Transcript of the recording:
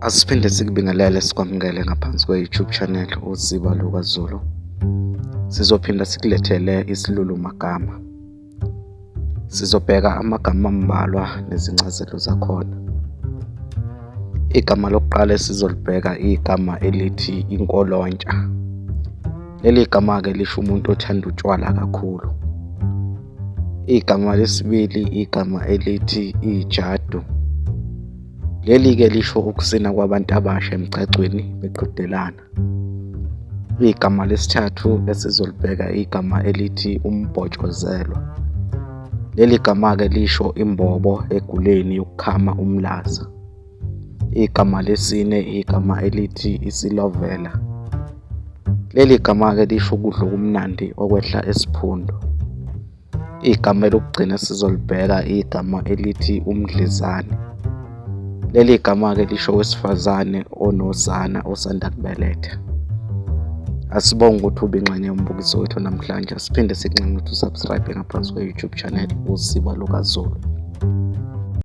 Asiphinde sikubingelele sikwamukele ngaphansi kwe-YouTube channel Usiba LukaZulu. Sizophinda sikulethele isilulu magama. Sizobheka amagama ambalwa nezincazelo zakhona. Igama lokuqala esizolibheka igama elithi inkolontsha. Leli gama-ke lisho umuntu othanda utshwala kakhulu. Igama lesibili igama elithi ijadu. Leli-ke lisho ukusina kwabantu abasha emgcagcweni beqhudelana. Igama lesithathu esizolibheka igama elithi umbhotshozelwa. Leli gama-ke lisho imbobo eguleni yokukhama umlaza. Igama lesine igama elithi isilovela. Leli gama-ke lisho ukudla okumnandi okwehla esiphundu. Igama elokugcina esizolibheka igama elithi umdlezane. Leli gama-ke lisho owesifazane onosana osanda kubeletha. Asibonge ukuthi ube ingxenye yombukiso wethu namhlanje. Siphinde sikunxenxe ukuthi usubscribe ngaphansi kwe-YouTube channel Usiba LukaZulu.